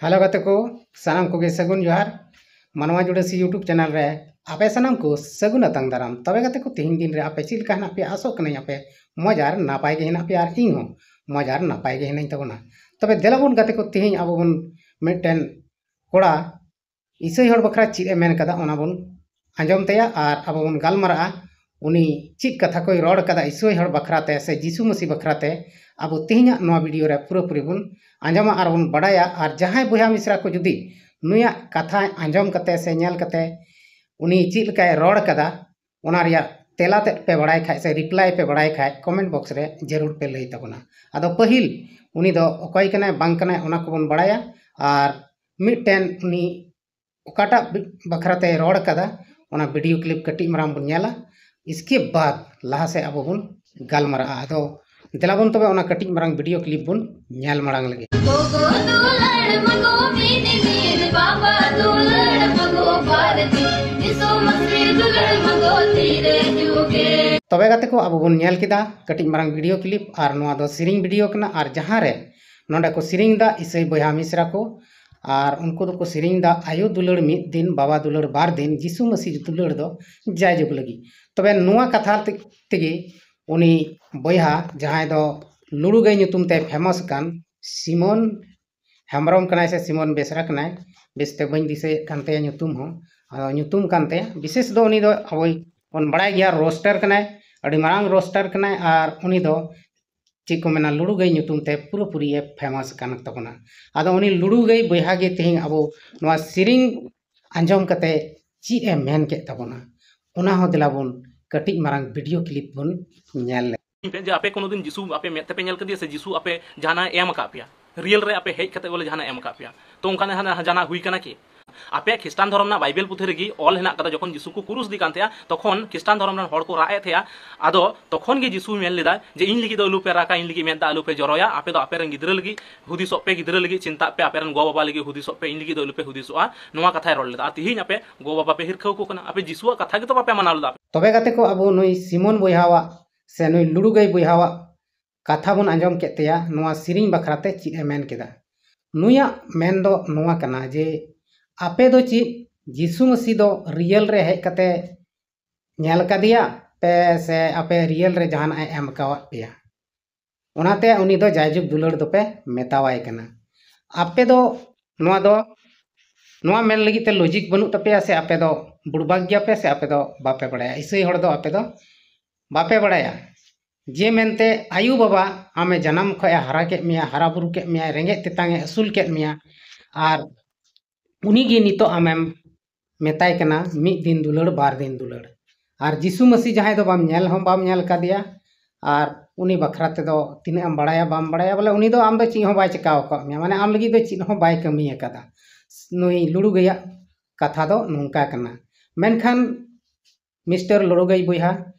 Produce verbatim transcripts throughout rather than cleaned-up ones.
Hello ᱜᱟᱛᱮ ᱠᱚ, ᱥᱟᱱᱟᱢ ᱠᱚᱜᱮ ᱥᱟᱹᱜᱩᱱ ᱡᱚᱦᱟᱨ᱾ ᱢᱟᱱᱣᱟ ᱡᱩᱰᱟᱹᱥᱤ YouTube ᱪᱮᱱᱮᱞ ᱨᱮ ᱟᱯᱮ ᱥᱟᱱᱟᱢ ᱠᱚ ᱥᱟᱹᱜᱩᱱ ᱟᱛᱟᱝ ᱫᱟᱨᱟᱢ᱾ ᱛᱚᱵᱮ ᱜᱟᱛᱮ ᱠᱚ, ᱛᱤᱦᱤᱧ ᱫᱤᱱ ᱨᱮ ᱟᱯᱮ ᱪᱮᱫ ᱞᱮᱠᱟ ᱦᱮᱱᱟᱜ ᱯᱮᱭᱟ? ᱟᱥᱚᱜ ᱠᱟᱹᱱᱟᱹᱧ ᱟᱯᱮ ᱢᱚᱡᱽ ᱟᱨ ᱱᱟᱯᱟᱭ ᱜᱮ ᱦᱮᱱᱟᱜ ᱯᱮᱭᱟ, ᱟᱨ ᱤᱧ ᱦᱚᱸ ᱢᱚᱡᱽ ᱟᱨ ᱱᱟᱯᱟᱭ ᱜᱮ ᱦᱮᱱᱟᱹᱧ ᱛᱟᱵᱚᱱᱟ᱾ ᱛᱚᱵᱮ ᱫᱮᱞᱟ ᱵᱚᱱ ᱜᱟᱛᱮ ᱠᱚ, ᱛᱤᱦᱤᱧ ᱟᱵᱚ ᱵᱚᱱ ᱢᱤᱫᱴᱮᱱ ᱠᱚᱲᱟ ᱤᱥᱟᱹᱭ ᱦᱚᱲ ᱵᱟᱠᱷᱨᱟ ᱪᱮᱫ ᱮ ᱢᱮᱱ ᱠᱟᱫᱟ, ᱚᱱᱟ ᱵᱚᱱ ᱟᱸᱡᱚᱢ ᱛᱟᱭᱟ ᱟᱨ ᱟᱵᱚ ᱵᱚᱱ ᱜᱟᱞᱢᱟᱨᱟᱜᱼᱟ᱾ ᱩᱱᱤ ᱪᱮᱫ ᱠᱟᱛᱷᱟ ᱠᱚᱭ ᱨᱚᱲ ᱠᱟᱫᱟ ᱤᱥᱟᱹᱭ ᱦᱚᱲ ᱵᱟᱠᱷᱨᱟ ᱛᱮ ᱥᱮ ᱡᱤᱥᱩ ᱢᱟᱹᱥᱤ ᱵᱟᱠᱷᱨᱟ ᱛᱮ, ᱟᱵᱚ ᱛᱮᱦᱮᱧᱟᱜ ᱱᱚᱣᱟ ᱵᱷᱤᱰᱤᱭᱳ ᱨᱮ ᱯᱩᱨᱟᱹᱯᱩᱨᱤ ᱵᱚᱱ ᱟᱸᱡᱚᱢᱟ ᱟᱨ ᱵᱚᱱ ᱵᱟᱰᱟᱭᱟ᱾ ᱟᱨ ᱡᱟᱦᱟᱸᱭ ᱵᱚᱭᱦᱟ ᱢᱤᱥᱨᱟ ᱠᱚ ᱡᱩᱫᱤ ᱱᱩᱭᱟᱜ ᱠᱟᱛᱷᱟ ᱟᱸᱡᱚᱢ ᱠᱟᱛᱮ ᱥᱮ ᱧᱮᱞ ᱠᱟᱛᱮ ᱩᱱᱤ ᱪᱮᱫ ᱞᱮᱠᱟᱭ ᱨᱚᱲ ᱠᱟᱫᱟ, ᱚᱱᱟ ᱨᱮᱭᱟᱜ ᱛᱮᱞᱟ ᱛᱮᱫ ᱯᱮ ᱵᱟᱲᱟᱭ ᱠᱷᱟᱡ ᱥᱮ ᱨᱤᱯᱞᱟᱭ ᱯᱮ ᱵᱟᱲᱟᱭ ᱠᱷᱟᱡ, ᱠᱚᱢᱮᱱᱴ ᱵᱚᱠᱥ ᱨᱮ ᱡᱟᱹᱨᱩᱲ ᱯᱮ ᱞᱟᱹᱭ ᱛᱟᱵᱚᱱᱟ᱾ ᱟᱫᱚ ᱯᱟᱹᱦᱤᱞ ᱩᱱᱤ ᱫᱚ ᱚᱠᱚᱭ ᱠᱟᱱᱟᱭ ᱵᱟᱝ ᱠᱟᱱᱟᱭ, ᱚᱱᱟ ᱠᱚᱵᱚᱱ ᱵᱟᱲᱟᱭᱟ᱾ ᱟᱨ ᱢᱤᱫᱴᱮᱱ ᱩᱱᱤ ᱚᱠᱟᱴᱟᱜ ᱵᱤ-, ᱵᱟᱠᱷᱨᱟ ᱛᱮᱭ ᱨᱚᱲ ᱠᱟᱫᱟ, ᱚᱱᱟ ᱵᱷᱤᱰᱤᱭᱳ ᱠᱞᱤᱯ ᱠᱟᱹᱴᱤᱡ ᱢᱟᱨᱟᱝ ᱵᱚᱱ ᱧᱮᱞᱟ᱾ ᱤᱥᱠᱮ ᱵᱟᱫ ᱞᱟᱦᱟ ᱥᱮᱫ ᱟᱵᱚ ᱵᱚᱱ ᱜᱟᱞᱢᱟᱨᱟᱜᱼᱟ᱾ ᱟᱫᱚ ᱫᱮᱞᱟ ᱵᱚᱱ ᱛᱚᱵᱮ ᱚᱱᱟ ᱠᱟᱹᱴᱤᱡ ᱢᱟᱨᱟᱝ ᱵᱷᱤᱰᱤᱭᱳ ᱠᱞᱤᱯ ᱵᱚᱱ ᱧᱮᱞ ᱢᱟᱲᱟᱝ ᱞᱮᱜᱮ᱾ ᱜᱚᱜᱚ ᱫᱩᱞᱟᱹᱲ ᱢᱟᱜᱚ ᱢᱤᱫ ᱢᱤᱫ, ᱵᱟᱵᱟ ᱫᱩᱞᱟᱹᱲ ᱢᱟᱜᱚ ᱵᱟᱨ ᱫᱤᱱ, ᱫᱤᱥᱚᱢ ᱢᱟᱹᱥᱨᱤ ᱫᱩᱞᱟᱹᱲ ᱢᱟᱜᱚ ᱛᱤᱨᱮ ᱡᱩᱜᱮ᱾ ᱛᱚᱵᱮ ᱜᱟᱛᱮ ᱠᱚ, ᱟᱵᱚ ᱵᱚᱱ ᱧᱮᱞ ᱠᱮᱫᱟ ᱠᱟᱹᱴᱤᱡ ᱢᱟᱨᱟᱝ ᱵᱷᱤᱰᱤᱭᱳ ᱠᱞᱤᱯ, ᱟᱨ ᱱᱚᱣᱟ ᱫᱚ ᱥᱮᱨᱮᱧ ᱵᱷᱤᱰᱤᱭᱳ ᱠᱟᱱᱟ, ᱟᱨ ᱡᱟᱦᱟᱸ ᱨᱮ ᱱᱚᱰᱮ ᱠᱚ ᱥᱮᱨᱮᱧ ᱫᱟ ᱤᱥᱟᱹᱭ ᱵᱚᱭᱦᱟ ᱢᱤᱥᱨᱟ ᱠᱚ, ᱟᱨ ᱩᱱᱠᱩ ᱫᱚᱠᱚ ᱥᱮᱨᱮᱧ ᱫᱟ ᱟᱭᱳ ᱫᱩᱞᱟᱹᱲ ᱢᱤᱫ ᱫᱤᱱ, ᱵᱟᱵᱟ ᱫᱩᱞᱟᱹᱲ ᱵᱟᱨ ᱫᱤᱱ, ᱡᱤᱥᱩ ᱢᱟᱹᱥᱤ ᱫᱩᱞᱟᱹᱲ ᱫᱚ ᱡᱟᱭᱡᱩᱜᱽ ᱞᱟᱹᱜᱤᱫ᱾ ᱛᱚᱵᱮ ᱱᱚᱣᱟ ᱠᱟᱛᱷᱟ ᱛᱮ-, ᱛᱮᱜᱮ ᱩᱱᱤ ᱵᱚᱭᱦᱟ, ᱡᱟᱦᱟᱸᱭ ᱫᱚ ᱞᱩᱲᱩ ᱜᱟᱹᱭ ᱧᱩᱛᱩᱢ ᱛᱮ ᱯᱷᱮᱢᱟᱥ ᱟᱠᱟᱱ ᱥᱤᱢᱚᱱ ᱦᱮᱢᱵᱨᱚᱢ ᱠᱟᱱᱟᱭ ᱥᱮ ᱥᱤᱢᱚᱱ ᱵᱮᱥᱨᱟ ᱠᱟᱱᱟᱭ, ᱵᱮᱥᱛᱮ ᱵᱟᱹᱧ ᱫᱤᱥᱟᱹᱭᱮᱫ ᱠᱟᱱ ᱛᱟᱭᱟ ᱧᱩᱛᱩᱢ ᱦᱚᱸ᱾ ᱟᱫᱚ ᱧᱩᱛᱩᱢ ᱠᱟᱱ ᱛᱟᱭᱟ, ᱵᱤᱥᱮᱥ ᱫᱚ ᱩᱱᱤ ᱫᱚ ᱟᱵᱚ ᱵᱚᱱ ᱵᱟᱲᱟᱭ ᱜᱮᱭᱟ, ᱨᱳᱥᱴᱟᱨ ᱠᱟᱱᱟᱭ, ᱟᱹᱰᱤ ᱢᱟᱨᱟᱝ ᱨᱳᱥᱴᱟᱨ ᱠᱟᱱᱟᱭ᱾ ᱟᱨ ᱩᱱᱤ ᱫᱚ ᱪᱮᱫ ᱠᱚ ᱢᱮᱱᱟ, ᱞᱩᱲᱩ ᱜᱟᱹᱭ ᱧᱩᱛᱩᱢ ᱛᱮ ᱯᱩᱨᱟᱹᱯᱩᱨᱤ ᱮ ᱯᱷᱮᱢᱟᱥ ᱟᱠᱟᱱ ᱛᱟᱵᱚᱱᱟ᱾ ᱟᱫᱚ ᱩᱱᱤ ᱞᱩᱲᱩ ᱜᱟᱹᱭ ᱵᱚᱭᱦᱟ ᱜᱮ ᱛᱮᱦᱮᱧ ᱟᱵᱚ ᱱᱚᱣᱟ ᱥᱮᱨᱮᱧ ᱟᱸᱡᱚᱢ ᱠᱟᱛᱮ ᱪᱮᱫ ᱮ ᱢᱮᱱ ᱠᱮᱫ ᱛᱟᱵᱚᱱᱟ, ᱚᱱᱟ ᱦᱚᱸ ᱫᱮᱞᱟ ᱵᱚᱱ ᱠᱟᱹᱴᱤᱡ ᱢᱟᱨᱟᱝ ᱵᱷᱤᱰᱤᱭᱳ ᱠᱞᱤᱯ ᱵᱚᱱ ᱧᱮᱞ ᱞᱮᱜᱮ᱾ ᱯᱮ ᱡᱮ ᱟᱯᱮ ᱠᱳᱱᱳ ᱫᱤᱱ ᱡᱤᱥᱩ ᱟᱯᱮ ᱢᱮᱫ ᱛᱮᱯᱮ ᱧᱮᱞ ᱠᱟᱫᱮᱭᱟ ᱥᱮ ᱡᱤᱥᱩ ᱟᱯᱮ ᱡᱟᱦᱟᱱᱟᱜ ᱮ ᱮᱢ ᱟᱠᱟᱫ ᱯᱮᱭᱟ, ᱨᱤᱭᱮᱞ ᱨᱮ ᱟᱯᱮ ᱦᱮᱡ ᱠᱟᱛᱮ ᱵᱚᱞᱮ ᱡᱟᱦᱟᱱᱟᱜ ᱮ ᱮᱢ ᱟᱠᱟᱫ ᱯᱮᱭᱟ? ᱛᱚ ᱚᱱᱠᱟᱱᱟᱜ ᱡᱟᱦᱟᱱᱟᱜ ᱡᱟᱦᱟᱱᱟᱜ ᱦᱩᱭ ᱠᱟᱱᱟ ᱠᱤ? ᱟᱯᱮᱭᱟᱜ ᱠᱷᱨᱤᱥᱴᱟᱱ ᱫᱷᱚᱨᱚᱢ ᱨᱮᱱᱟᱜ ᱵᱟᱭᱵᱮᱞ ᱯᱩᱛᱷᱤ ᱨᱮᱜᱮ ᱚᱞ ᱦᱮᱱᱟᱜ ᱠᱟᱫᱟ, ᱡᱚᱠᱷᱚᱱ ᱡᱤᱥᱩ ᱠᱚ ᱠᱩᱨᱩᱥ ᱫᱮ ᱠᱟᱱ ᱛᱟᱦᱮᱸᱜᱼᱟ, ᱛᱚᱠᱷᱚᱱ ᱠᱷᱨᱤᱥᱴᱟᱱ ᱫᱷᱚᱨᱚᱢ ᱨᱮᱱ ᱦᱚᱲ ᱠᱚ ᱨᱟᱜ ᱮᱫ ᱛᱟᱦᱮᱸᱜᱼᱟ᱾ ᱟᱫᱚ ᱛᱚᱠᱷᱚᱱ ᱜᱮ ᱡᱤᱥᱩᱭ ᱢᱮᱱ ᱞᱮᱫᱟ ᱡᱮ, "ᱤᱧ ᱞᱟᱹᱜᱤᱫ ᱫᱚ ᱟᱞᱚᱯᱮ ᱨᱟᱜᱟ, ᱤᱧ ᱞᱟᱹᱜᱤᱫ ᱢᱮᱫ ᱫᱟᱜ ᱟᱞᱚᱯᱮ ᱡᱚᱨᱚᱭᱟ, ᱟᱯᱮ ᱫᱚ ᱟᱯᱮ ᱨᱮᱱ ᱜᱤᱫᱽᱨᱟᱹ ᱞᱟᱹᱜᱤᱫ ᱦᱩᱫᱤᱥᱚᱜ ᱯᱮ, ᱜᱤᱫᱽᱨᱟᱹ ᱞᱟᱹᱜᱤᱫ ᱪᱤᱱᱛᱟᱜ ᱯᱮ, ᱟᱯᱮ ᱨᱮᱱ ᱜᱚ ᱵᱟᱵᱟ ᱞᱟᱹᱜᱤᱫ ᱦᱩᱫᱤᱥᱚᱜ ᱯᱮ, ᱤᱧ ᱞᱟᱹᱜᱤᱫ ᱫᱚ ᱟᱞᱚᱯᱮ ᱦᱩᱫᱤᱥᱚᱜᱼᱟ᱾" ᱱᱚᱣᱟ ᱠᱟᱛᱷᱟᱭ ᱨᱚᱲ ᱞᱮᱫᱟ᱾ ᱟᱨ ᱛᱤᱦᱤᱧ ᱟᱯᱮ ᱜᱚ ᱵᱟᱵᱟ ᱯᱮ ᱦᱤᱨᱠᱷᱟᱹᱣ ᱠᱚ ᱠᱟᱱᱟ, ᱟᱯᱮ ᱡᱤᱥᱩᱣᱟᱜ ᱠᱟᱛᱷᱟ ᱜᱮᱛᱚ ᱵᱟᱯᱮ ᱢᱟᱱᱟᱣ ᱞᱮᱫᱟ᱾ ᱛᱚᱵᱮ ᱜᱟᱛᱮ ᱠᱚ, ᱟᱵᱚ ᱱᱩᱭ ᱥᱤᱢᱚᱱ ᱵᱚᱭᱦᱟᱣᱟᱜ ᱥᱮ ᱱᱩᱭ ᱞᱩᱲᱩ ᱜᱟᱹᱭ ᱵᱚᱭᱦᱟᱣᱟᱜ ᱠᱟᱛᱷᱟ ᱵᱚᱱ ᱟᱸᱡᱚᱢ ᱠᱮᱫ ᱛᱟᱭᱟ, ᱱᱚᱣᱟ ᱥᱮᱨᱮᱧ ᱵᱟᱠᱷᱨᱟ ᱛᱮ ᱪᱮᱫ ᱮ ᱢᱮᱱ ᱠᱮᱫᱟ᱾ ᱱᱩᱭᱟᱜ ᱢᱮᱱ ᱫᱚ ᱱᱚᱣᱟ ᱠᱟᱱᱟ ᱡᱮ ᱟᱯᱮ ᱫᱚ ᱪᱮᱫ ᱡᱤᱥᱩ ᱢᱟᱹᱥᱤ ᱫᱚ ᱨᱤᱭᱮᱞ ᱨᱮ ᱦᱮᱡ ᱠᱟᱛᱮ ᱧᱮᱞ ᱠᱟᱫᱮᱭᱟ ᱯᱮ ᱥᱮ ᱟᱯᱮ ᱨᱤᱭᱮᱞ ᱨᱮ ᱡᱟᱦᱟᱱᱟᱜ ᱮ ᱮᱢ ᱠᱟᱣᱟᱫ ᱯᱮᱭᱟ? ᱚᱱᱟᱛᱮ ᱩᱱᱤ ᱫᱚ ᱡᱟᱭᱡᱩᱜᱽ ᱫᱩᱞᱟᱹᱲ ᱫᱚᱯᱮ ᱢᱮᱛᱟᱣᱟᱭ ᱠᱟᱱᱟ᱾ ᱟᱯᱮ ᱫᱚ ᱱᱚᱣᱟ ᱫᱚ, ᱱᱚᱣᱟ ᱢᱮᱱ ᱞᱟᱹᱜᱤᱫ ᱛᱮ ᱞᱚᱡᱤᱠ ᱵᱟᱹᱱᱩᱜ ᱛᱟᱯᱮᱭᱟ ᱥᱮ ᱟᱯᱮ ᱫᱚ ᱵᱩᱲᱵᱟᱠ ᱜᱮᱭᱟᱯᱮ ᱥᱮ ᱟᱯᱮ ᱫᱚ ᱵᱟᱯᱮ ᱵᱟᱲᱟᱭᱟ? ᱤᱥᱟᱹᱭ ᱦᱚᱲ ᱫᱚ ᱟᱯᱮ ᱫᱚ ᱵᱟᱯᱮ ᱵᱟᱲᱟᱭᱟ ᱡᱮ ᱢᱮᱱᱛᱮ ᱟᱭᱳ ᱵᱟᱵᱟ ᱟᱢᱮ ᱡᱟᱱᱟᱢ ᱠᱷᱚᱱ ᱮ ᱦᱟᱨᱟ ᱠᱮᱫ ᱢᱮᱭᱟ, ᱦᱟᱨᱟ ᱵᱩᱨᱩ ᱠᱮᱫ ᱢᱮᱭᱟᱭ, ᱨᱮᱸᱜᱮᱡ ᱛᱮᱛᱟᱝ ᱮ ᱟᱹᱥᱩᱞ ᱠᱮᱫ ᱢᱮᱭᱟ, ᱟᱨ ᱩᱱᱤ ᱜᱮ ᱱᱤᱛᱚᱜ ᱟᱢᱮᱢ ᱢᱮᱛᱟᱭ ᱠᱟᱱᱟ ᱢᱤᱫ ᱫᱤᱱ ᱫᱩᱞᱟᱹᱲ, ᱵᱟᱨ ᱫᱤᱱ ᱫᱩᱞᱟᱹᱲ᱾ ᱟᱨ ᱡᱤᱥᱩ ᱢᱟᱹᱥᱤ ᱡᱟᱦᱟᱸᱭ ᱫᱚ ᱵᱟᱢ ᱧᱮᱞ ᱦᱚᱸ ᱵᱟᱢ ᱧᱮᱞ ᱠᱟᱫᱮᱭᱟ, ᱟᱨ ᱩᱱᱤ ᱵᱟᱠᱷᱨᱟ ᱛᱮᱫᱚ ᱛᱤᱱᱟᱹᱜ ᱮᱢ ᱵᱟᱲᱟᱭᱟ ᱵᱟᱢ ᱵᱟᱲᱟᱭᱟ, ᱵᱚᱞᱮ ᱩᱱᱤ ᱫᱚ ᱟᱢ ᱫᱚ ᱪᱮᱫ ᱦᱚᱸ ᱵᱟᱭ ᱪᱤᱠᱟᱹᱣ ᱟᱠᱟᱫ ᱢᱮᱭᱟ, ᱢᱟᱱᱮ ᱟᱢ ᱞᱟᱹᱜᱤᱫ ᱫᱚ ᱪᱮᱫ ᱦᱚᱸ ᱵᱟᱭ ᱠᱟᱹᱢᱤ ᱟᱠᱟᱫᱟ᱾ ᱱᱩᱭ ᱞᱩᱲᱩ ᱜᱟᱹᱭᱟᱜ ᱠᱟᱛᱷᱟ ᱫᱚ ᱱᱚᱝᱠᱟ ᱠᱟᱱᱟ᱾ ᱢᱮᱱᱠᱷᱟᱱ ᱢᱤᱥᱴᱟᱨ ᱞᱩᱲᱩ ᱜᱟᱹᱭ ᱵᱚᱭᱦᱟ,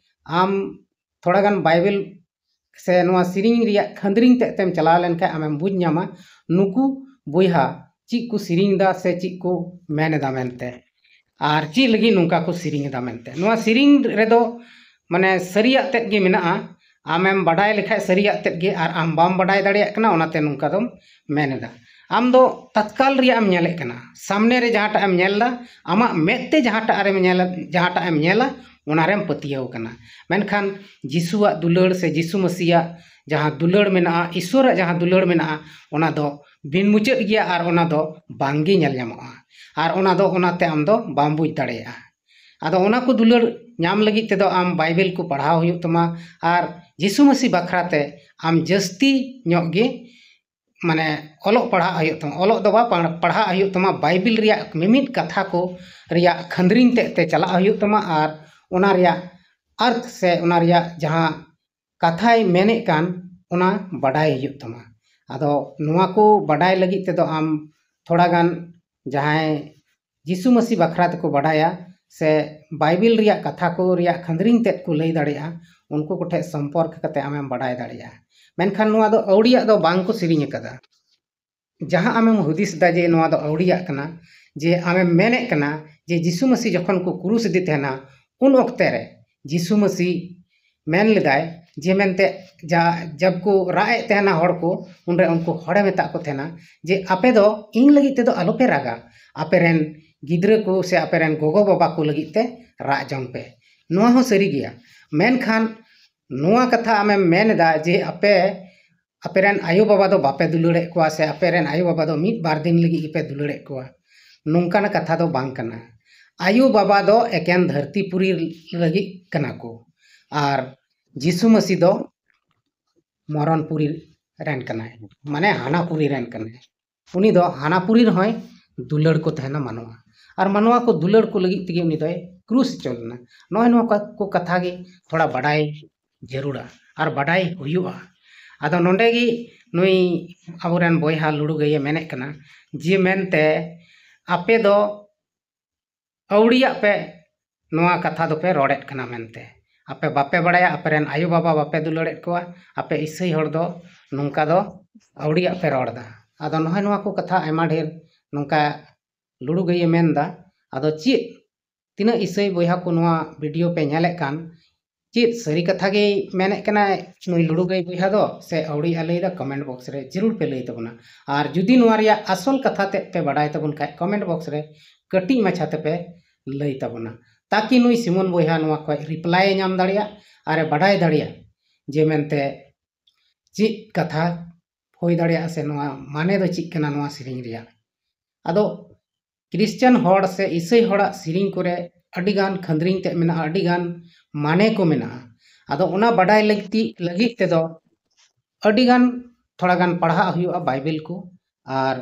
ᱟᱢ ᱛᱷᱚᱲᱟ ᱜᱟᱱ ᱵᱟᱭᱵᱮᱞ ᱥᱮ ᱱᱚᱣᱟ ᱥᱮᱨᱮᱧ ᱨᱮᱭᱟᱜ ᱠᱷᱟᱸᱫᱽᱨᱤᱝ ᱛᱮᱫ ᱛᱮᱢ ᱪᱟᱞᱟᱣ ᱞᱮᱱᱠᱷᱟᱱ ᱟᱢᱮᱢ ᱵᱩᱡᱽ ᱧᱟᱢᱟ ᱱᱩᱠᱩ ᱵᱚᱭᱦᱟ ᱪᱮᱫ ᱠᱚ ᱥᱮᱨᱮᱧ ᱮᱫᱟ ᱥᱮ ᱪᱮᱫ ᱠᱚ ᱢᱮᱱ ᱮᱫᱟ ᱢᱮᱱᱛᱮ, ᱟᱨ ᱪᱮᱫ ᱞᱟᱹᱜᱤᱫ ᱱᱚᱝᱠᱟ ᱠᱚ ᱥᱮᱨᱮᱧ ᱮᱫᱟ ᱢᱮᱱᱛᱮ᱾ ᱱᱚᱣᱟ ᱥᱮᱨᱮᱧ ᱨᱮᱫᱚ ᱢᱟᱱᱮ ᱥᱟᱹᱨᱤᱭᱟᱜ ᱛᱮᱫ ᱜᱮ ᱢᱮᱱᱟᱜᱼᱟ᱾ ᱟᱢᱮᱢ ᱵᱟᱰᱟᱭ ᱞᱮᱠᱷᱟᱡ ᱥᱟᱹᱨᱤᱭᱟᱜ ᱛᱮᱫ ᱜᱮ, ᱟᱨ ᱟᱢ ᱵᱟᱢ ᱵᱟᱰᱟᱭ ᱫᱟᱲᱮᱭᱟᱜ ᱠᱟᱱᱟ, ᱚᱱᱟᱛᱮ ᱱᱚᱝᱠᱟ ᱫᱚᱢ ᱢᱮᱱ ᱮᱫᱟ᱾ ᱟᱢ ᱫᱚ ᱛᱟᱛᱠᱟᱞ ᱨᱮᱭᱟᱜ ᱮᱢ ᱧᱮᱞᱮᱫ ᱠᱟᱱᱟ, ᱥᱟᱢᱱᱮ ᱨᱮ ᱡᱟᱦᱟᱸᱴᱟᱜ ᱮᱢ ᱧᱮᱞ ᱮᱫᱟ, ᱟᱢᱟᱜ ᱢᱮᱫ ᱛᱮ ᱡᱟᱦᱟᱸᱴᱟᱜ ᱨᱮᱢ ᱧᱮᱞ, ᱡᱟᱦᱟᱸᱴᱟᱜ ᱮᱢ ᱧᱮᱞᱟ, ᱚᱱᱟ ᱨᱮᱢ ᱯᱟᱹᱛᱭᱟᱹᱣ ᱠᱟᱱᱟ᱾ ᱢᱮᱱᱠᱷᱟᱱ ᱡᱤᱥᱩᱣᱟᱜ ᱫᱩᱞᱟᱹᱲ ᱥᱮ ᱡᱤᱥᱩ ᱢᱟᱹᱥᱤᱭᱟᱜ ᱡᱟᱦᱟᱸ ᱫᱩᱞᱟᱹᱲ ᱢᱮᱱᱟᱜᱼᱟ, ᱤᱥᱥᱚᱨᱟᱜ ᱡᱟᱦᱟᱸ ᱫᱩᱞᱟᱹᱲ ᱢᱮᱱᱟᱜᱼᱟ, ᱚᱱᱟ ᱫᱚ ᱵᱤᱱ ᱢᱩᱪᱟᱹᱫ ᱜᱮᱭᱟ ᱟᱨ ᱚᱱᱟ ᱫᱚ ᱵᱟᱝ ᱜᱮ ᱧᱮᱞ ᱧᱟᱢᱚᱜᱼᱟ᱾ ᱟᱨ ᱚᱱᱟ ᱫᱚ ᱚᱱᱟᱛᱮ ᱟᱢ ᱫᱚ ᱵᱟᱢ ᱵᱩᱡᱽ ᱫᱟᱲᱮᱭᱟᱜᱼᱟ᱾ ᱟᱫᱚ ᱚᱱᱟ ᱠᱚ ᱫᱩᱞᱟᱹᱲ ᱧᱟᱢ ᱞᱟᱹᱜᱤᱫ ᱛᱮᱫᱚ ᱟᱢ ᱵᱟᱭᱵᱮᱞ ᱠᱚ ᱯᱟᱲᱦᱟᱣ ᱦᱩᱭᱩᱜ ᱛᱟᱢᱟ, ᱟᱨ ᱡᱤᱥᱩ ᱢᱟᱹᱥᱤ ᱵᱟᱠᱷᱨᱟ ᱛᱮ ᱟᱢ ᱡᱟᱹᱥᱛᱤ ᱧᱚᱜ ᱜᱮ ᱢᱟᱱᱮ ᱚᱞᱚᱜ ᱯᱟᱲᱦᱟᱜ ᱦᱩᱭᱩᱜ ᱛᱟᱢᱟ᱾ ᱚᱞᱚᱜ ᱫᱚ ᱵᱟᱝ, ᱯᱟᱲ-, ᱯᱟᱲᱦᱟᱜ ᱦᱩᱭᱩᱜ ᱛᱟᱢᱟ, ᱵᱟᱭᱵᱮᱞ ᱨᱮᱭᱟᱜ ᱢᱤᱢᱤᱫ ᱠᱟᱛᱷᱟ ᱠᱚ ᱨᱮᱭᱟᱜ ᱠᱷᱟᱸᱫᱽᱨᱤᱝ ᱛᱮᱫ ᱛᱮ ᱪᱟᱞᱟᱜ ᱦᱩᱭᱩᱜ ᱛᱟᱢᱟ, ᱟᱨ ᱚᱱᱟ ᱨᱮᱭᱟᱜ ᱟᱨᱛᱷ ᱥᱮ ᱚᱱᱟ ᱨᱮᱭᱟᱜ ᱡᱟᱦᱟᱸ ᱠᱟᱛᱷᱟᱭ ᱢᱮᱱᱮᱫ ᱠᱟᱱ, ᱚᱱᱟ ᱵᱟᱰᱟᱭ ᱦᱩᱭᱩᱜ ᱛᱟᱢᱟ᱾ ᱟᱫᱚ ᱱᱚᱣᱟ ᱠᱚ ᱵᱟᱰᱟᱭ ᱞᱟᱹᱜᱤᱫ ᱛᱮᱫᱚ ᱟᱢ ᱛᱷᱚᱲᱟ ᱜᱟᱱ ᱡᱟᱦᱟᱸᱭ ᱡᱤᱥᱩ ᱢᱟᱹᱥᱤ ᱵᱟᱠᱷᱨᱟ ᱛᱮᱠᱚ ᱵᱟᱰᱟᱭᱟ ᱥᱮ ᱵᱟᱭᱵᱮᱞ ᱨᱮᱭᱟᱜ ᱠᱟᱛᱷᱟ ᱠᱚ ᱨᱮᱭᱟᱜ ᱠᱷᱟᱸᱫᱽᱨᱤᱝ ᱛᱮᱫ ᱠᱚ ᱞᱟᱹᱭ ᱫᱟᱲᱮᱭᱟᱜᱼᱟ, ᱩᱱᱠᱩ ᱠᱚᱴᱷᱮᱱ ᱥᱚᱢᱯᱚᱨᱠ ᱠᱟᱛᱮ ᱟᱢᱮᱢ ᱵᱟᱰᱟᱭ ᱫᱟᱲᱮᱭᱟᱜᱼᱟ᱾ ᱢᱮᱱᱠᱷᱟᱱ ᱱᱚᱣᱟ ᱫᱚ ᱟᱹᱣᱲᱤᱭᱟᱜ ᱫᱚ ᱵᱟᱝ ᱠᱚ ᱥᱮᱨᱮᱧ ᱟᱠᱟᱫᱟ᱾ ᱡᱟᱦᱟᱸ ᱟᱢᱮᱢ ᱦᱩᱫᱤᱥ ᱮᱫᱟ ᱡᱮ ᱱᱚᱣᱟ ᱫᱚ ᱟᱹᱣᱲᱤᱭᱟᱜ ᱠᱟᱱᱟ, ᱡᱮ ᱟᱢᱮᱢ ᱢᱮᱱᱮᱫ ᱠᱟᱱᱟ ᱡᱮ ᱡᱤᱥᱩ ᱢᱟᱹᱥᱤ ᱡᱚᱠᱷᱚᱱ ᱠᱚ ᱠᱨᱩᱥ ᱤᱫᱤ ᱛᱟᱦᱮᱱᱟ, ᱩᱱ ᱚᱠᱛᱮ ᱨᱮ ᱡᱤᱥᱩ ᱢᱟᱹᱥᱤ ᱢᱮᱱ ᱞᱮᱫᱟᱭ ᱡᱮ ᱢᱮᱱᱛᱮ ᱡᱟ ᱡᱟᱵ ᱠᱚ ᱨᱟᱜ ᱮᱫ ᱛᱟᱦᱮᱱᱟ ᱦᱚᱲ ᱠᱚ, ᱩᱱᱨᱮ ᱩᱱᱠᱩ ᱦᱚᱲᱮ ᱢᱮᱛᱟᱜ ᱠᱚ ᱛᱟᱦᱮᱱᱟ ᱡᱮ ᱟᱯᱮ ᱫᱚ ᱤᱧ ᱞᱟᱹᱜᱤᱫ ᱛᱮᱫᱚ ᱟᱞᱚᱯᱮ ᱨᱟᱜᱟ, ᱟᱯᱮ ᱨᱮᱱ ᱜᱤᱫᱽᱨᱟᱹ ᱠᱚ ᱥᱮ ᱟᱯᱮ ᱨᱮᱱ ᱜᱚᱜᱚ ᱵᱟᱵᱟ ᱠᱚ ᱞᱟᱹᱜᱤᱫ ᱛᱮ ᱨᱟᱜ ᱡᱚᱝ ᱯᱮ᱾ ᱱᱚᱣᱟ ᱦᱚᱸ ᱥᱟᱹᱨᱤ ᱜᱮᱭᱟ᱾ ᱢᱮᱱᱠᱷᱟᱱ ᱱᱚᱣᱟ ᱠᱟᱛᱷᱟ ᱟᱢᱮᱢ ᱢᱮᱱ ᱮᱫᱟ ᱡᱮ ᱟᱯᱮ ᱟᱯᱮ ᱨᱮᱱ ᱟᱭᱳ ᱵᱟᱵᱟ ᱫᱚ ᱵᱟᱯᱮ ᱫᱩᱞᱟᱹᱲᱮᱫ ᱠᱚᱣᱟ ᱥᱮ ᱟᱯᱮ ᱨᱮᱱ ᱟᱭᱳ ᱵᱟᱵᱟ ᱫᱚ ᱢᱤᱫ ᱵᱟᱨ ᱫᱤᱱ ᱞᱟᱹᱜᱤᱫ ᱜᱮᱯᱮ ᱫᱩᱞᱟᱹᱲᱮᱫ ᱠᱚᱣᱟ, ᱱᱚᱝᱠᱟᱱᱟᱜ ᱠᱟᱛᱷᱟ ᱫᱚ ᱵᱟᱝ ᱠᱟᱱᱟ᱾ ᱟᱭᱳ ᱵᱟᱵᱟ ᱫᱚ ᱮᱠᱮᱱ ᱫᱷᱟᱹᱨᱛᱤ ᱯᱩᱨᱤ ᱞᱟᱹᱜᱤᱫ ᱠᱟᱱᱟ ᱠᱚ, ᱟᱨ ᱡᱤᱥᱩ ᱢᱟᱹᱥᱤ ᱫᱚ ᱢᱚᱨᱚᱱ ᱯᱩᱨᱤ ᱨᱮᱱ ᱠᱟᱱᱟᱭ, ᱢᱟᱱᱮ ᱦᱟᱱᱟ ᱯᱩᱨᱤ ᱨᱮᱱ ᱠᱟᱱᱟᱭ᱾ ᱩᱱᱤ ᱫᱚ ᱦᱟᱱᱟ ᱯᱩᱨᱤ ᱨᱮᱦᱚᱸᱭ ᱫᱩᱞᱟᱹᱲ ᱠᱚ ᱛᱟᱦᱮᱱᱟ ᱢᱟᱱᱣᱟ, ᱟᱨ ᱢᱟᱱᱣᱟ ᱠᱚ ᱫᱩᱞᱟᱹᱲ ᱠᱚ ᱞᱟᱹᱜᱤᱫ ᱛᱮᱜᱮ ᱩᱱᱤ ᱫᱚᱭ ᱠᱨᱩᱥ ᱦᱚᱪᱚ ᱞᱮᱱᱟ᱾ ᱱᱚᱜᱼᱚᱭ ᱱᱚᱣᱟ ᱠᱚ ᱠᱟᱛᱷᱟ ᱜᱮ ᱛᱷᱚᱲᱟ ᱵᱟᱰᱟᱭ ᱡᱟᱹᱨᱩᱲᱟ ᱟᱨ ᱵᱟᱰᱟᱭ ᱦᱩᱭᱩᱜᱼᱟ᱾ ᱟᱫᱚ ᱱᱚᱰᱮ ᱜᱮ ᱱᱩᱭ ᱟᱵᱚᱨᱮᱱ ᱵᱚᱭᱦᱟ ᱞᱩᱲᱩ ᱜᱟᱹᱭᱮ ᱢᱮᱱᱮᱫ ᱠᱟᱱᱟ ᱡᱮ ᱢᱮᱱᱛᱮ ᱟᱯᱮ ᱫᱚ ᱟᱹᱣᱲᱤᱭᱟᱜ ᱯᱮ ᱱᱚᱣᱟ ᱠᱟᱛᱷᱟ ᱫᱚᱯᱮ ᱨᱚᱲᱮᱫ ᱠᱟᱱᱟ ᱢᱮᱱᱛᱮ᱾ ᱟᱯᱮ ᱵᱟᱯᱮ ᱵᱟᱲᱟᱭᱟ, ᱟᱯᱮ ᱨᱮᱱ ᱟᱭᱳ ᱵᱟᱵᱟ ᱵᱟᱯᱮ ᱫᱩᱞᱟᱹᱲᱮᱫ ᱠᱚᱣᱟ, ᱟᱯᱮ ᱤᱥᱟᱹᱭ ᱦᱚᱲ ᱫᱚ ᱱᱚᱝᱠᱟ ᱫᱚ ᱟᱹᱣᱲᱤᱭᱟᱜ ᱯᱮ ᱨᱚᱲ ᱮᱫᱟ᱾ ᱟᱫᱚ ᱱᱚᱜᱼᱚᱭ ᱱᱚᱣᱟ ᱠᱚ ᱠᱟᱛᱷᱟ ᱟᱭᱢᱟ ᱰᱷᱮᱨ ᱱᱚᱝᱠᱟ ᱞᱩᱲᱩ ᱜᱟᱹᱭᱮ ᱢᱮᱱ ᱮᱫᱟ᱾ ᱟᱫᱚ ᱪᱮᱫ ᱛᱤᱱᱟᱹᱜ ᱤᱥᱟᱹᱭ ᱵᱚᱭᱦᱟ ᱠᱚ ᱱᱚᱣᱟ ᱵᱷᱤᱰᱤᱭᱳ ᱯᱮ ᱧᱮᱞᱮᱫ ᱠᱟᱱ, ᱪᱮᱫ ᱥᱟᱹᱨᱤ ᱠᱟᱛᱷᱟ ᱜᱮᱭ ᱢᱮᱱᱮᱫ ᱠᱟᱱᱟᱭ ᱱᱩᱭ ᱞᱩᱲᱩ ᱜᱟᱹᱭ ᱵᱚᱭᱦᱟ ᱫᱚ, ᱥᱮ ᱟᱹᱣᱲᱤᱭᱟᱜ ᱞᱟᱹᱭ ᱮᱫᱟ? ᱠᱚᱢᱮᱱᱴ ᱵᱚᱠᱥ ᱨᱮ ᱡᱟᱹᱨᱩᱲ ᱯᱮ ᱞᱟᱹᱭ ᱛᱟᱵᱚᱱᱟ᱾ ᱟᱨ ᱡᱩᱫᱤ ᱱᱚᱣᱟ ᱨᱮᱭᱟᱜ ᱟᱥᱚᱞ ᱠᱟᱛᱷᱟ ᱛᱮᱫ ᱯᱮ ᱵᱟᱰᱟᱭ ᱛᱟᱵᱚᱱ ᱠᱷᱟᱡ, ᱠᱚᱢᱮᱱᱴ ᱵᱚᱠᱥ ᱨᱮ ᱠᱟᱹᱴᱤᱡ ᱢᱟᱪᱷᱟ ᱛᱮᱯᱮ ᱞᱟᱹᱭ ᱛᱟᱵᱚᱱᱟ, ᱛᱟᱠᱤ ᱱᱩᱭ ᱥᱤᱢᱚᱱ ᱵᱚᱭᱦᱟ ᱱᱚᱣᱟ ᱠᱷᱚᱡ ᱨᱤᱯᱞᱟᱭ ᱮ ᱧᱟᱢ ᱫᱟᱲᱮᱭᱟᱜ ᱟᱨ ᱮ ᱵᱟᱰᱟᱭ ᱫᱟᱲᱮᱭᱟᱜ ᱡᱮ ᱢᱮᱱᱛᱮ ᱪᱮᱫ ᱠᱟᱛᱷᱟ ᱦᱩᱭ ᱫᱟᱲᱮᱭᱟᱜᱼᱟ ᱥᱮ ᱱᱚᱣᱟ ᱢᱟᱱᱮ ᱫᱚ ᱪᱮᱫ ᱠᱟᱱᱟ ᱱᱚᱣᱟ ᱥᱮᱨᱮᱧ ᱨᱮᱭᱟᱜ᱾ ᱟᱫᱚ ᱠᱨᱤᱥᱪᱟᱱ ᱦᱚᱲ ᱥᱮ ᱤᱥᱟᱹᱭ ᱦᱚᱲᱟᱜ ᱥᱮᱨᱮᱧ ᱠᱚᱨᱮ ᱟᱹᱰᱤᱜᱟᱱ ᱠᱷᱟᱹᱸᱫᱽᱨᱤᱧ ᱛᱮ ᱢᱮᱱᱟᱜᱼᱟ, ᱟᱹᱰᱤᱜᱟᱱ ᱢᱟᱱᱮ ᱠᱚ ᱢᱮᱱᱟᱜᱼᱟ᱾ ᱟᱫᱚ ᱚᱱᱟ ᱵᱟᱰᱟᱭ ᱞᱟᱹᱠᱛᱤ ᱞᱟᱹᱜᱤᱫ ᱛᱮᱫᱚ ᱟᱹᱰᱤᱜᱟᱱ ᱛᱷᱚᱲᱟ ᱜᱟᱱ ᱯᱟᱲᱦᱟᱜ ᱦᱩᱭᱩᱜᱼᱟ ᱵᱟᱭᱵᱮᱞ ᱠᱚ, ᱟᱨ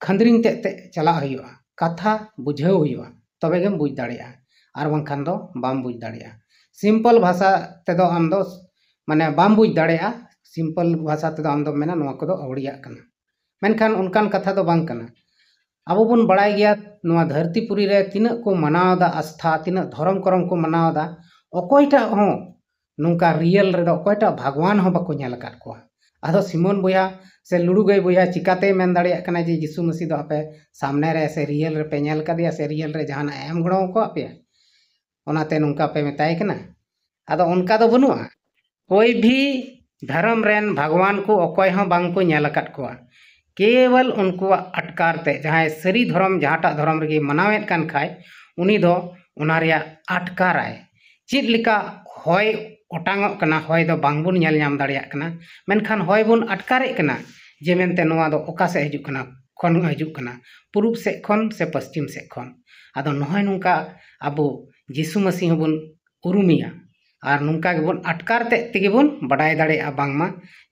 ᱠᱷᱟᱹᱸᱫᱽᱨᱤᱧ ᱛᱮᱫ ᱛᱮ ᱪᱟᱞᱟᱜ ᱦᱩᱭᱩᱜᱼᱟ, ᱠᱟᱛᱷᱟ ᱵᱩᱡᱷᱟᱹᱣ ᱦᱩᱭᱩᱜᱼᱟ, ᱛᱚᱵᱮ ᱜᱮᱢ ᱵᱩᱡᱽ ᱫᱟᱲᱮᱭᱟᱜᱼᱟ, ᱟᱨ ᱵᱟᱝᱠᱷᱟᱱ ᱫᱚ ᱵᱟᱢ ᱵᱩᱡᱽ ᱫᱟᱲᱮᱭᱟᱜᱼᱟ᱾ ᱥᱤᱢᱯᱚᱞ ᱵᱷᱟᱥᱟ ᱛᱮᱫᱚ ᱟᱢ ᱫᱚ ᱢᱟᱱᱮ ᱵᱟᱢ ᱵᱩᱡᱽ ᱫᱟᱲᱮᱭᱟᱜᱼᱟ᱾ ᱥᱤᱢᱯᱚᱞ ᱵᱷᱟᱥᱟ ᱛᱮᱫᱚ ᱟᱢ ᱫᱚᱢ ᱢᱮᱱᱟ ᱱᱚᱣᱟ ᱠᱚᱫᱚ ᱟᱹᱣᱲᱤᱭᱟᱜ ᱠᱟᱱᱟ, ᱢᱮᱱᱠᱷᱟᱱ ᱚᱱᱠᱟᱱ ᱠᱟᱛᱷᱟ ᱫᱚ ᱵᱟᱝ ᱠᱟᱱᱟ᱾ ᱟᱵᱚ ᱵᱚᱱ ᱵᱟᱲᱟᱭ ᱜᱮᱭᱟ ᱱᱚᱣᱟ ᱫᱷᱟᱹᱨᱛᱤ ᱯᱩᱨᱤ ᱨᱮ ᱛᱤᱱᱟᱹᱜ ᱠᱚ ᱢᱟᱱᱟᱣ ᱮᱫᱟ ᱟᱥᱛᱷᱟ, ᱛᱤᱱᱟᱹᱜ ᱫᱷᱚᱨᱚᱢ ᱠᱚᱨᱚᱢ ᱠᱚ ᱢᱟᱱᱟᱣ ᱮᱫᱟ, ᱚᱠᱚᱭᱴᱟᱜ ᱦᱚᱸ ᱱᱚᱝᱠᱟ ᱨᱤᱭᱮᱞ ᱨᱮᱫᱚ ᱚᱠᱚᱭᱴᱟᱜ ᱵᱷᱟᱜᱽᱣᱟᱱ ᱦᱚᱸ ᱵᱟᱠᱚ ᱧᱮᱞ ᱟᱠᱟᱫ ᱠᱚᱣᱟ᱾ ᱟᱫᱚ ᱥᱤᱢᱚᱱ ᱵᱚᱭᱦᱟ ᱥᱮ ᱞᱩᱲᱩ ᱜᱟᱹᱭ ᱵᱚᱭᱦᱟ ᱪᱤᱠᱟᱛᱮᱭ ᱢᱮᱱ ᱫᱟᱲᱮᱭᱟᱜ ᱠᱟᱱᱟ ᱡᱮ ᱡᱤᱥᱩ ᱢᱟᱹᱥᱤ ᱫᱚ ᱟᱯᱮ ᱥᱟᱢᱱᱮ ᱨᱮ ᱥᱮ ᱨᱤᱭᱮᱞ ᱨᱮᱯᱮ ᱧᱮᱞ ᱠᱟᱫᱮᱭᱟ ᱥᱮ ᱨᱤᱭᱮᱞ ᱨᱮ ᱡᱟᱦᱟᱱᱟᱜ ᱮ ᱮᱢ ᱜᱚᱲᱚ ᱟᱠᱟᱫ ᱯᱮᱭᱟ, ᱚᱱᱟᱛᱮ ᱱᱚᱝᱠᱟ ᱯᱮ ᱢᱮᱛᱟᱭ ᱠᱟᱱᱟ? ᱟᱫᱚ ᱚᱱᱠᱟ ᱫᱚ ᱵᱟᱹᱱᱩᱜᱼᱟ᱾ ᱠᱳᱭ ᱵᱷᱤ ᱫᱷᱚᱨᱚᱢ ᱨᱮᱱ ᱵᱷᱟᱜᱽᱣᱟᱱ ᱠᱚ ᱚᱠᱚᱭ ᱦᱚᱸ ᱵᱟᱝ ᱠᱚ ᱧᱮᱞ ᱟᱠᱟᱫ ᱠᱚᱣᱟ᱾ ᱠᱮᱵᱚᱞ ᱩᱱᱠᱩᱣᱟᱜ ᱟᱴᱠᱟᱨ ᱛᱮ, ᱡᱟᱦᱟᱸᱭ ᱥᱟᱹᱨᱤ ᱫᱷᱚᱨᱚᱢ ᱡᱟᱦᱟᱸᱴᱟᱜ ᱫᱷᱚᱨᱚᱢ ᱨᱮᱜᱮ ᱢᱟᱱᱟᱣᱮᱫ ᱠᱟᱱ ᱠᱷᱟᱡ, ᱩᱱᱤ ᱫᱚ ᱚᱱᱟ ᱨᱮᱭᱟᱜ ᱟᱴᱠᱟᱨᱟᱭ᱾ ᱪᱮᱫ ᱞᱮᱠᱟ ᱦᱚᱭ ᱚᱴᱟᱝᱚᱜ ᱠᱟᱱᱟ, ᱦᱚᱭ ᱫᱚ ᱵᱟᱝᱵᱚᱱ ᱧᱮᱞ ᱧᱟᱢ ᱫᱟᱲᱮᱭᱟᱜ ᱠᱟᱱᱟ, ᱢᱮᱱᱠᱷᱟᱱ ᱦᱚᱭ ᱵᱚᱱ ᱟᱴᱠᱟᱨᱮᱫ ᱠᱟᱱᱟ ᱡᱮ ᱢᱮᱱᱛᱮ ᱱᱚᱣᱟ ᱫᱚ ᱚᱠᱟ ᱥᱮᱫ ᱦᱤᱡᱩᱜ ᱠᱟᱱᱟ, ᱠᱷᱚᱱ ᱦᱤᱡᱩᱜ ᱠᱟᱱᱟ, ᱯᱩᱨᱩᱵ ᱥᱮᱫ ᱠᱷᱚᱱ ᱥᱮ ᱯᱚᱥᱪᱤᱢ ᱥᱮᱫ ᱠᱷᱚᱱ᱾ ᱟᱫᱚ ᱱᱚᱜᱼᱚᱭ ᱱᱚᱝᱠᱟ ᱟᱵᱚ ᱡᱤᱥᱩ ᱢᱟᱹᱥᱤ ᱦᱚᱸᱵᱚᱱ ᱩᱨᱩᱢᱮᱭᱟ᱾ ᱟᱨ ᱱᱚᱝᱠᱟ ᱜᱮᱵᱚᱱ ᱟᱴᱠᱟᱨ ᱛᱮᱫ ᱛᱮᱜᱮ ᱵᱚᱱ ᱵᱟᱰᱟᱭ ᱫᱟᱲᱮᱭᱟᱜᱼᱟ ᱵᱟᱝᱢᱟ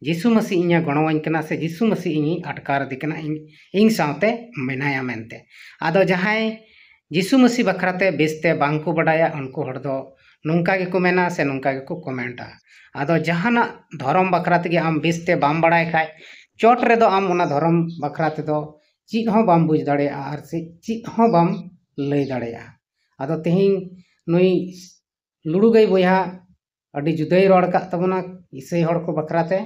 ᱡᱤᱥᱩ ᱢᱟᱹᱥᱤ ᱤᱧᱮ ᱜᱚᱲᱚᱣᱟᱹᱧ ᱠᱟᱱᱟ ᱥᱮ ᱡᱤᱥᱩ ᱢᱟᱹᱥᱤ ᱤᱧᱤᱧ ᱟᱴᱠᱟᱨ ᱮᱫᱮ ᱠᱟᱱᱟ, ᱤᱧ, ᱤᱧ ᱥᱟᱶᱛᱮ ᱢᱮᱱᱟᱭᱟ ᱢᱮᱱᱛᱮ᱾ ᱟᱫᱚ ᱡᱟᱦᱟᱸᱭ ᱡᱤᱥᱩ ᱢᱟᱹᱥᱤ ᱵᱟᱠᱷᱨᱟᱛᱮ ᱵᱮᱥᱛᱮ ᱵᱟᱝ ᱠᱚ ᱵᱟᱰᱟᱭᱟ, ᱩᱱᱠᱩ ᱦᱚᱲ ᱫᱚ ᱱᱚᱝᱠᱟ ᱜᱮᱠᱚ ᱢᱮᱱᱟ ᱥᱮ ᱱᱚᱝᱠᱟ ᱜᱮᱠᱚ ᱠᱚᱢᱮᱱᱴᱟ᱾ ᱟᱫᱚ ᱡᱟᱦᱟᱱᱟᱜ ᱫᱷᱚᱨᱚᱢ ᱵᱟᱠᱷᱨᱟ ᱛᱮᱜᱮ ᱟᱢ ᱵᱮᱥᱛᱮ ᱵᱟᱢ ᱵᱟᱲᱟᱭ ᱠᱷᱟᱡ, ᱪᱚᱴ ᱨᱮᱫᱚ ᱟᱢ ᱚᱱᱟ ᱫᱷᱚᱨᱚᱢ ᱵᱟᱠᱷᱨᱟ ᱛᱮᱫᱚ ᱪᱮᱫ ᱦᱚᱸ ᱵᱟᱢ ᱵᱩᱡᱽ ᱫᱟᱲᱮᱭᱟᱜᱼᱟ ᱟᱨ ᱥᱮ ᱪᱮᱫ ᱦᱚᱸ ᱵᱟᱢ ᱞᱟᱹᱭ ᱫᱟᱲᱮᱭᱟᱜᱼᱟ᱾ ᱟᱫᱚ ᱛᱮᱦᱮᱧ ᱱᱩᱭ ᱞᱩᱲᱩᱜᱟᱹᱭ ᱵᱚᱭᱦᱟ ᱟᱹᱰᱤ ᱡᱩᱫᱟᱹᱭ ᱨᱚᱲ ᱟᱠᱟᱫ ᱛᱟᱵᱚᱱᱟ ᱤᱥᱟᱹᱭ ᱦᱚᱲ ᱠᱚ ᱵᱟᱠᱷᱨᱟ ᱛᱮ᱾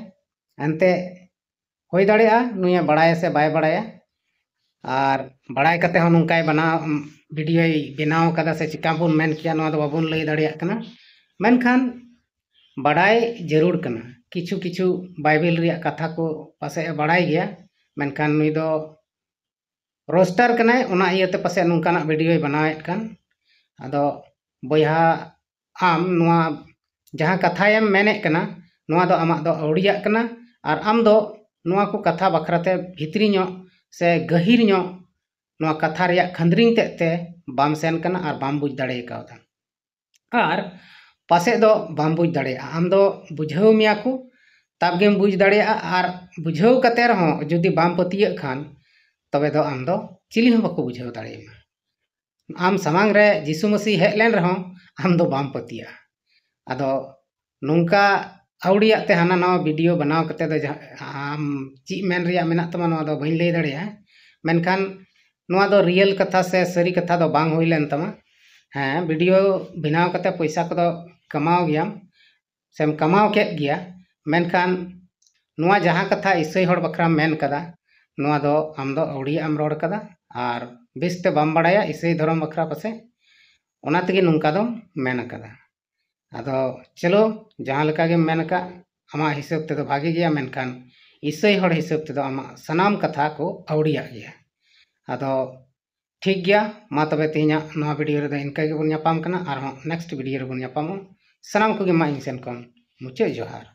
ᱮᱱᱛᱮ ᱦᱩᱭ ᱫᱟᱲᱮᱭᱟᱜᱼᱟ ᱱᱩᱭᱮ ᱵᱟᱲᱟᱭᱟ ᱥᱮ ᱵᱟᱭ ᱵᱟᱲᱟᱭᱟ, ᱟᱨ ᱵᱟᱲᱟᱭ ᱠᱟᱛᱮ ᱦᱚᱸ ᱱᱚᱝᱠᱟᱭ ᱵᱮᱱᱟᱣ, ᱵᱷᱤᱰᱤᱭᱳᱭ ᱵᱮᱱᱟᱣ ᱠᱟᱫᱟ ᱥᱮ ᱪᱤᱠᱟ ᱵᱚᱱ ᱢᱮᱱ ᱠᱮᱭᱟ, ᱱᱚᱣᱟ ᱫᱚ ᱵᱟᱵᱚᱱ ᱞᱟᱹᱭ ᱫᱟᱲᱮᱭᱟᱜ ᱠᱟᱱᱟ᱾ ᱢᱮᱱᱠᱷᱟᱱ ᱵᱟᱰᱟᱭ ᱡᱟᱹᱨᱩᱲ ᱠᱟᱱᱟ᱾ ᱠᱤᱪᱷᱩ ᱠᱤᱪᱷᱩ ᱵᱟᱭᱵᱮᱞ ᱨᱮᱭᱟᱜ ᱠᱟᱛᱷᱟ ᱠᱚ ᱯᱟᱥᱮᱡ ᱮ ᱵᱟᱲᱟᱭ ᱜᱮᱭᱟ, ᱢᱮᱱᱠᱷᱟᱱ ᱱᱩᱭ ᱫᱚ ᱨᱳᱥᱴᱟᱨ ᱠᱟᱱᱟᱭ, ᱚᱱᱟ ᱤᱭᱟᱹᱛᱮ ᱯᱟᱥᱮᱡ ᱱᱚᱝᱠᱟᱱᱟᱜ ᱵᱷᱤᱰᱤᱭᱳᱭ ᱵᱮᱱᱟᱣᱮᱫ ᱠᱟᱱ᱾ ᱟᱫᱚ ᱵᱚᱭᱦᱟ, ᱟᱢ ᱱᱚᱣᱟ ᱡᱟᱦᱟᱸ ᱠᱟᱛᱷᱟᱭᱮᱢ ᱢᱮᱱᱮᱫ ᱠᱟᱱᱟ, ᱱᱚᱣᱟ ᱫᱚ ᱟᱢᱟᱜ ᱫᱚ ᱟᱹᱣᱲᱤᱭᱟᱜ ᱠᱟᱱᱟ᱾ ᱟᱨ ᱟᱢ ᱫᱚ ᱱᱚᱣᱟ ᱠᱚ ᱠᱟᱛᱷᱟ ᱵᱟᱠᱷᱨᱟᱛᱮ ᱵᱷᱤᱛᱨᱤ ᱧᱚᱜ ᱥᱮ ᱜᱟᱹᱦᱤᱨ ᱧᱚᱜ ᱱᱚᱣᱟ ᱠᱟᱛᱷᱟ ᱨᱮᱭᱟᱜ ᱠᱷᱟᱸᱫᱽᱨᱤᱝ ᱛᱮᱫ ᱛᱮ ᱵᱟᱢ ᱥᱮᱱ ᱠᱟᱱᱟ ᱟᱨ ᱵᱟᱢ ᱵᱩᱡᱽ ᱫᱟᱲᱮ ᱠᱟᱣᱫᱟ᱾ ᱟᱨ ᱯᱟᱥᱮᱡ ᱫᱚ ᱵᱟᱢ ᱵᱩᱡᱽ ᱫᱟᱲᱮᱭᱟᱜᱼᱟ, ᱟᱢ ᱫᱚ ᱵᱩᱡᱷᱟᱹᱣ ᱢᱮᱭᱟ ᱠᱚ, ᱛᱟᱵ ᱜᱮᱢ ᱵᱩᱡᱽ ᱫᱟᱲᱮᱭᱟᱜᱼᱟ᱾ ᱟᱨ ᱵᱩᱡᱷᱟᱹᱣ ᱠᱟᱛᱮ ᱨᱮᱦᱚᱸ ᱡᱩᱫᱤ ᱵᱟᱢ ᱯᱟᱹᱛᱭᱟᱹᱜ ᱠᱷᱟᱱ, ᱛᱚᱵᱮ ᱫᱚ ᱟᱢ ᱫᱚ ᱪᱤᱞᱤ ᱦᱚᱸ ᱵᱟᱠᱚ ᱵᱩᱡᱷᱟᱹᱣ ᱫᱟᱲᱮᱭᱟᱢᱟ᱾ ᱟᱢ ᱥᱟᱢᱟᱝ ᱨᱮ ᱡᱤᱥᱩ ᱢᱟᱹᱥᱤ ᱦᱮᱡ ᱞᱮᱱ ᱨᱮᱦᱚᱸ ᱟᱢ ᱫᱚ ᱵᱟᱢ ᱯᱟᱹᱛᱭᱟᱹᱜᱼᱟ᱾ ᱟᱫᱚ ᱱᱚᱝᱠᱟ ᱟᱹᱣᱲᱤᱭᱟᱜ ᱛᱮ ᱦᱟᱱᱟ ᱱᱟᱣᱟ ᱵᱷᱤᱰᱤᱭᱳ ᱵᱮᱱᱟᱣ ᱠᱟᱛᱮ ᱫᱚ ᱡᱟᱦᱟᱸ, ᱟᱢ ᱪᱮᱫ ᱢᱮᱱ ᱨᱮᱭᱟᱜ ᱢᱮᱱᱟᱜ ᱛᱟᱢᱟ ᱱᱚᱣᱟ ᱫᱚ ᱵᱟᱹᱧ ᱞᱟᱹᱭ ᱫᱟᱲᱮᱭᱟᱜᱼᱟ, ᱢᱮᱱᱠᱷᱟᱱ ᱱᱚᱣᱟ ᱫᱚ ᱨᱤᱭᱮᱞ ᱠᱟᱛᱷᱟ ᱥᱮ ᱥᱟᱹᱨᱤ ᱠᱟᱛᱷᱟ ᱫᱚ ᱵᱟᱝ ᱦᱩᱭ ᱞᱮᱱ ᱛᱟᱢᱟ᱾ ᱦᱮᱸ, ᱵᱷᱤᱰᱤᱭᱳ ᱵᱮᱱᱟᱣ ᱠᱟᱛᱮ ᱯᱚᱭᱥᱟ ᱠᱚᱫᱚ ᱠᱟᱢᱟᱣ ᱜᱮᱭᱟᱢ ᱥᱮᱢ ᱠᱟᱢᱟᱣ ᱠᱮᱫ ᱜᱮᱭᱟ, ᱢᱮᱱᱠᱷᱟᱱ ᱱᱚᱣᱟ ᱡᱟᱦᱟᱸ ᱠᱟᱛᱷᱟ ᱤᱥᱟᱹᱭ ᱦᱚᱲ ᱵᱟᱠᱷᱨᱟᱢ ᱢᱮᱱ ᱠᱟᱫᱟ, ᱱᱚᱣᱟ ᱫᱚ ᱟᱢ ᱫᱚ ᱟᱹᱣᱲᱤᱭᱟᱜ ᱮᱢ ᱨᱚᱲ ᱠᱟᱫᱟ ᱟᱨ ᱵᱮᱥᱛᱮ ᱵᱟᱢ ᱵᱟᱲᱟᱭᱟ ᱤᱥᱟᱹᱭ ᱫᱷᱚᱨᱚᱢ ᱵᱟᱠᱷᱨᱟ ᱯᱟᱥᱮᱡ, ᱚᱱᱟ ᱛᱮᱜᱮ ᱱᱚᱝᱠᱟ ᱫᱚᱢ ᱢᱮᱱ ᱠᱟᱫᱟ᱾ ᱟᱫᱚ ᱪᱚᱞᱚ, ᱡᱟᱦᱟᱸ ᱞᱮᱠᱟ ᱜᱮᱢ ᱢᱮᱱ ᱟᱠᱟᱫ, ᱟᱢᱟᱜ ᱦᱤᱥᱟᱹᱵ ᱛᱮᱫᱚ ᱵᱷᱟᱜᱮ ᱜᱮᱭᱟ, ᱢᱮᱱᱠᱷᱟᱱ ᱤᱥᱟᱹᱭ ᱦᱚᱲ ᱦᱤᱥᱟᱹᱵ ᱛᱮᱫᱚ ᱟᱢᱟᱜ ᱥᱟᱱᱟᱢ ᱠᱟᱛᱷᱟ ᱠᱚ ᱟᱹᱣᱲᱤᱭᱟᱜ ᱜᱮᱭᱟ᱾ ᱟᱫᱚ ᱴᱷᱤᱠ ᱜᱮᱭᱟ, ᱢᱟ ᱛᱚᱵᱮ ᱛᱮᱦᱮᱧᱟᱜ ᱱᱚᱣᱟ ᱵᱷᱤᱰᱤᱭᱳ ᱨᱮᱫᱚ ᱤᱱᱠᱟᱹ ᱜᱮᱵᱚᱱ ᱧᱟᱯᱟᱢ ᱠᱟᱱᱟ, ᱟᱨᱦᱚᱸ ᱱᱮᱠᱥᱴ ᱵᱷᱤᱰᱤᱭᱳ ᱨᱮᱵᱚᱱ ᱧᱟᱯᱟᱢᱚᱜᱼᱟ᱾ ᱥᱟᱱᱟᱢ ᱠᱚᱜᱮ ᱢᱟ ᱤᱧ ᱥᱮᱱ ᱠᱷᱚᱱ ᱢᱩᱪᱟᱹᱫ ᱡᱚᱦᱟᱨ᱾